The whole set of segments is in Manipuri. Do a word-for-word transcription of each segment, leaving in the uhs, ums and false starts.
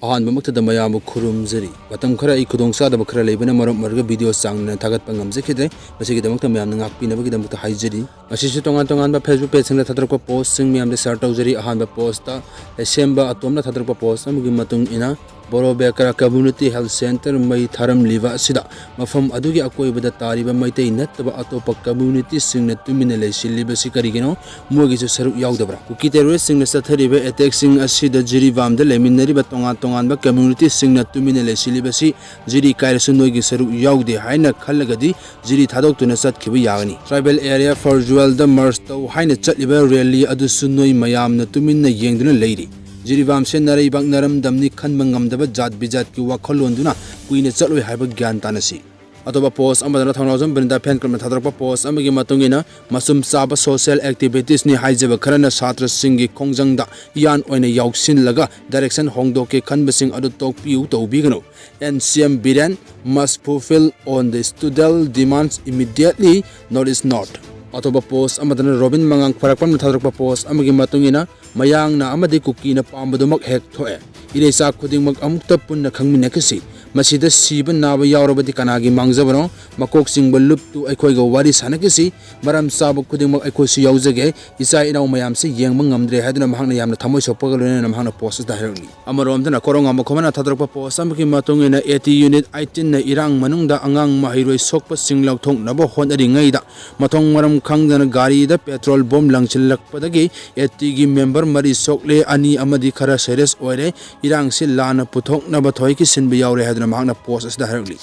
ꯑꯍꯥꯟꯕꯃꯛꯇꯗ ꯃꯌꯥꯝꯕꯨ ꯈꯨꯔꯨꯝꯖꯔꯤ꯫ ꯃꯇꯝ ꯈꯔ ꯑꯩ ꯈꯨꯗꯣꯡꯆꯥꯗꯕ ꯈꯔ ꯂꯩꯕꯅ ꯃꯔꯝ ꯑꯣꯏꯔꯒ video ꯆꯥꯡ ꯅꯥꯏꯅ ꯊꯥꯒꯠꯄ ꯉꯝꯖꯈꯤꯗ꯭ꯔꯦ꯫ ꯃꯁꯤꯒꯤꯗꯃꯛꯇ ꯃꯌꯥꯝꯅ ꯉꯥꯛꯄꯤꯅꯕꯒꯤꯗꯃꯛꯇ ꯍꯥꯏꯖꯔꯤ꯫ ꯉꯁꯤꯁꯨ ꯇꯣꯉꯥꯟ ꯇꯣꯉꯥꯟꯕ Facebook page ꯁꯤꯡꯗ ꯊꯥꯗꯣꯔꯛꯄ post ꯁꯤꯡ ꯃꯌꯥꯝꯗ share ꯇꯧꯖꯔꯤ꯫ ꯑꯍꯥꯟꯕ post ꯇ ꯂꯩꯁꯦꯝꯕ ꯑꯇꯣꯝꯅ ꯊꯥꯗꯣꯔꯛꯄ post ꯑꯃꯒꯤ ꯃꯇꯨꯡ ꯏꯟꯅ, ꯕꯣꯔꯣ ꯕꯦꯀ꯭ꯔꯥ Community Health Centre ꯃꯩ ꯊꯥꯔꯝꯂꯤꯕ ꯑꯁꯤꯗ ꯃꯐꯝ ꯑꯗꯨꯒꯤ ꯑꯀꯣꯏꯕꯗ ꯇꯥꯔꯤꯕ ꯃꯩꯇꯩ ꯅꯠꯇꯕ ꯑꯇꯣꯞꯄ community ꯁꯤꯡꯅ ꯇꯨꯃꯤꯟꯅ ꯂꯩꯁꯤꯜꯂꯤꯕꯁꯤ ꯀꯔꯤꯒꯤꯅꯣ? ꯃꯣꯏꯒꯤꯁꯨ ꯁꯔꯨꯛ ꯌꯥꯎꯗꯕ꯭ꯔꯥ? ꯀꯨꯀꯤ terrorist ꯁꯤꯡꯅ ꯆꯠꯊꯔꯤꯕ attack ꯁꯤꯡ ꯑꯁꯤꯗ ꯖꯤꯔꯤꯕꯥꯝꯗ ꯂꯩꯃꯤꯟꯅꯔꯤꯕ ꯇꯣꯉꯥꯟ ꯇꯣꯉꯥꯟꯕ community ꯁꯤꯡꯅ ꯇꯨꯃꯤꯟꯅ ꯂꯩꯁꯤꯜꯂꯤꯕꯁꯤ ꯖꯤꯔꯤ ꯀꯥꯏꯔꯁꯨ ꯅꯣꯏꯒꯤ ꯁꯔꯨꯛ ꯌꯥꯎꯗꯦ ꯍꯥꯏꯅ ꯈꯜꯂꯒꯗꯤ ꯖꯤꯔꯤ ꯊꯥꯗꯣꯛꯇꯨꯅ ꯆꯠꯈꯤꯕ ꯌꯥꯒꯅꯤ꯫ Tribal area Farzual ꯗ merge ꯇꯧ ꯍꯥꯏꯅ ꯆꯠꯂꯤꯕ rally ꯑꯗꯨꯁꯨ ꯅꯣꯏ ꯃꯌꯥꯝꯅ ꯇꯨꯃꯤꯟꯅ ꯌꯦꯡꯗꯨꯅ ꯂꯩꯔꯤ꯫ ꯖꯤꯔꯤꯕꯥꯝꯁꯦ ꯅꯔꯩꯕꯥꯛ ꯅꯔꯝꯗꯝꯅꯤ ꯈꯟꯕ ꯉꯝꯗꯕ ꯖꯥꯠ ꯕꯤꯖꯥꯠꯀꯤ ꯋꯥꯈꯜꯂꯣꯟꯗꯨꯅ ꯀꯨꯏꯅ ꯆꯠꯂꯣꯏ ꯍꯥꯏꯕ ꯒ꯭ꯌꯥꯟ ꯇꯥꯅꯁꯤ꯫ ꯑꯇꯣꯞꯄ post ꯑꯃꯗꯅ ꯊꯧꯅꯥꯎꯖꯝ ꯕ꯭ꯔꯤꯟꯗꯥ fan club ꯅ ꯊꯥꯗꯣꯔꯛꯄ post ꯑꯃꯒꯤ ꯃꯇꯨꯡ ꯏꯟꯅ, ꯃꯆꯨꯝ ꯆꯥꯕ social activities ꯅꯤ ꯍꯥꯏꯖꯕ ꯈꯔꯅ ꯁꯥꯇ꯭ꯔꯁꯤꯡꯒꯤ ꯈꯣꯡꯖꯪꯗ ꯏꯌꯥꯟ ꯑꯣꯏꯅ ꯌꯥꯎꯁꯤꯜꯂꯒ direction ꯍꯣꯡꯗꯣꯛꯀꯦ ꯈꯟꯕꯁꯤꯡ ꯑꯗꯨ ꯇꯣꯛꯄꯤꯌꯨ, ꯇꯧꯕꯤꯒꯅꯨ꯫ N C M Biren must fulfill on the student demands immediately, notice not꯫ ꯑꯇꯣꯞꯄ post ꯑꯃꯗꯅ ꯔꯣꯕꯤꯟ ꯃꯉꯥꯡ ꯐꯔꯛꯄꯝꯅ ꯊꯥꯗꯣꯔꯛꯄ post ꯑꯃꯒꯤ ꯃꯇꯨꯡ ꯏꯟꯅ, ꯃꯌꯥꯡꯅ ꯑꯃꯗꯤ ꯀꯨꯀꯤꯅ ꯄꯥꯝꯕꯗꯨꯃꯛ ꯍꯦꯛ ꯊꯣꯛꯑꯦ꯫ ꯏꯔꯩꯆꯥ ꯈꯨꯗꯤꯡꯃꯛ ꯑꯃꯨꯛꯇ ꯄꯨꯟꯅ ꯈꯪꯃꯤꯟꯅꯈꯤꯁꯤ꯫ ꯃꯁꯤꯗ ꯁꯤꯕ ꯅꯥꯕ ꯌꯥꯎꯔꯕꯗꯤ ꯀꯅꯥꯒꯤ ꯃꯥꯡꯖꯕꯅꯣ? ꯃꯀꯣꯛ ꯆꯤꯡꯕ ꯂꯨꯞꯇꯨ ꯑꯩꯈꯣꯏꯒ ꯋꯥꯔꯤ ꯁꯥꯟꯅꯈꯤꯁꯤ꯫ ꯃꯔꯝ ꯆꯥꯕ ꯈꯨꯗꯤꯡꯃꯛ ꯑꯩꯈꯣꯏꯁꯨ ꯌꯥꯎꯖꯒꯦ꯫ ꯏꯆꯥ ꯏꯅꯥꯎ ꯃꯌꯥꯝꯁꯤ ꯌꯦꯡꯕ ꯉꯝꯗ꯭ꯔꯦ ꯍꯥꯏꯗꯨꯅ ꯃꯍꯥꯛꯅ ꯌꯥꯝꯅ ꯊꯃꯣꯏ ꯁꯣꯛꯄꯒ ꯂꯣꯏꯅꯅ ꯃꯍꯥꯛꯅ post ꯑꯁꯤꯗ ꯍꯥꯏꯔꯛꯂꯤ꯫ ꯑꯃꯔꯣꯝꯗꯅ ꯀꯣꯔꯣꯉꯥ ꯃꯈꯣꯝꯅ ꯊꯥꯗꯣꯔꯛꯄ post ꯑꯃꯒꯤ ꯃꯇꯨꯡ ꯏꯟꯅ, AT unit eighteen ꯅ ꯏꯔꯥꯡ ꯃꯅꯨꯡꯗ ꯑꯉꯥꯡ ꯃꯍꯩꯔꯣꯏ ꯁꯣꯛꯄꯁꯤꯡ ꯂꯧꯊꯣꯛꯅꯕ ꯍꯣꯠꯅꯔꯤꯉꯩꯗ ꯃꯊꯣꯡ ꯃꯔꯝ ꯈꯪꯗꯅ ꯒꯥꯔꯤꯗ petrol bomb ꯂꯪꯁꯤꯜꯂꯛꯄꯗꯒꯤ AT ꯒꯤ member ꯃꯔꯤ ꯁꯣꯛꯂꯦ, ꯑꯅꯤ ꯑꯃꯗꯤ ꯈꯔ serious ꯑꯣꯏꯔꯦ꯫ ꯏꯔꯥꯡꯁꯤ ꯂꯥꯟꯅ ꯄꯨꯊꯣꯛꯅꯕ ꯊꯣꯏꯈꯤ ꯁꯤꯟꯕ ꯌꯥꯎꯔꯦ ꯍꯥꯏꯗꯨꯅ ꯃꯍꯥꯛꯅ post ꯑꯁꯤꯗ ꯍꯥꯏꯔꯛꯂꯤ꯫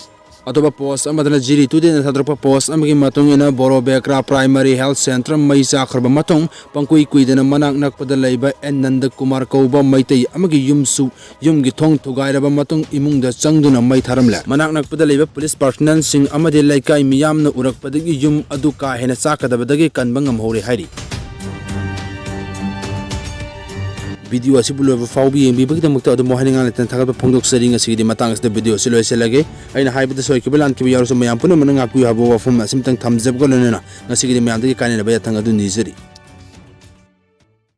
ꯑꯇꯣꯞꯄ post ꯑꯃꯗꯅ ꯖꯤꯔꯤ ꯇꯨꯗꯦꯅ ꯊꯥꯗꯣꯔꯛꯄ post ꯑꯃꯒꯤ ꯃꯇꯨꯡ ꯏꯟꯅ, ꯕꯣꯔꯣ ꯕꯦꯀ꯭ꯔꯥ primary health centre ꯃꯩ ꯆꯥꯛꯈ꯭ꯔꯕ ꯃꯇꯨꯡ ꯄꯪꯀꯨꯏ ꯀꯨꯏꯗꯅ ꯃꯅꯥꯛ ꯅꯛꯄꯗ ꯂꯩꯕ ꯑꯦꯟ ꯅꯟꯗ ꯀꯨꯃꯥꯔ ꯀꯧꯕ ꯃꯩꯇꯩ ꯑꯃꯒꯤ ꯌꯨꯝꯁꯨ, ꯌꯨꯝꯒꯤ ꯊꯣꯡ ꯊꯨꯒꯥꯏꯔꯕ ꯃꯇꯨꯡ ꯏꯃꯨꯡꯗ ꯆꯪꯗꯨꯅ ꯃꯩ ꯊꯥꯔꯝꯂꯦ꯫ ꯃꯅꯥꯛ ꯅꯛꯄꯗ ꯂꯩꯕ police personnel ꯁꯤꯡ ꯑꯃꯗꯤ ꯂꯩꯀꯥꯏ ꯃꯤꯌꯥꯝꯅ ꯎꯔꯛꯄꯗꯒꯤ ꯌꯨꯝ ꯑꯗꯨ ꯀꯥ ꯍꯦꯟꯅ ꯆꯥꯛꯀꯗꯕꯗꯒꯤ ꯀꯟꯕ ꯉꯝꯍꯧꯔꯦ ꯍꯥꯏꯔꯤ꯫ Video ꯑꯁꯤꯕꯨ ꯂꯣꯏꯕ ꯐꯥꯎꯕ ꯌꯦꯡꯕꯤꯕꯒꯤꯗꯃꯛꯇ ꯑꯗꯨꯝ ꯋꯥꯍꯩ ꯅꯤꯡꯉꯥꯏ ꯂꯩꯇꯅ ꯊꯥꯒꯠꯄ ꯐꯣꯡꯗꯣꯛꯆꯔꯤ꯫ ꯉꯁꯤꯒꯤꯗꯤ ꯃꯇꯥꯡ ꯑꯁꯤꯗ video ꯑꯁꯤ ꯂꯣꯏꯁꯤꯜꯂꯒꯦ꯫ ꯑꯩꯅ ꯍꯥꯏꯕꯗ ꯁꯣꯏꯈꯤꯕ ꯂꯥꯟꯈꯤꯕ ꯌꯥꯎꯔꯁꯨ ꯃꯌꯥꯝ ꯄꯨꯝꯅꯃꯛꯅ ꯉꯥꯛꯄꯤꯌꯨ ꯍꯥꯏꯕ ꯋꯥꯐꯝ ꯑꯁꯤꯃꯇꯪ ꯊꯝꯖꯕꯒ ꯂꯣꯏꯅꯅ ꯉꯁꯤꯒꯤꯗꯤ ꯃꯌꯥꯝꯗꯒꯤ ꯀꯥꯏꯅꯅꯕ ꯌꯥꯊꯪ ꯑꯗꯨ ꯅꯤꯖꯔꯤ꯫